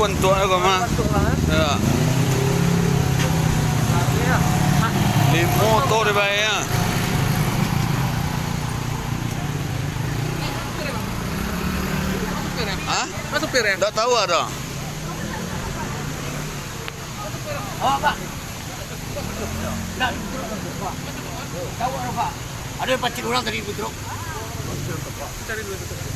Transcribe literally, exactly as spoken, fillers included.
Bantuak ko mah. Bantuak lah, eh. Ya. Limo tu dibayar. Hah? Masuk pir ya? Ndak tahu ada. Oh, Pak. Ndak, Pak. Tahu ada, Pak. Ada yang pancing orang tadi, Pak. Cari dulu.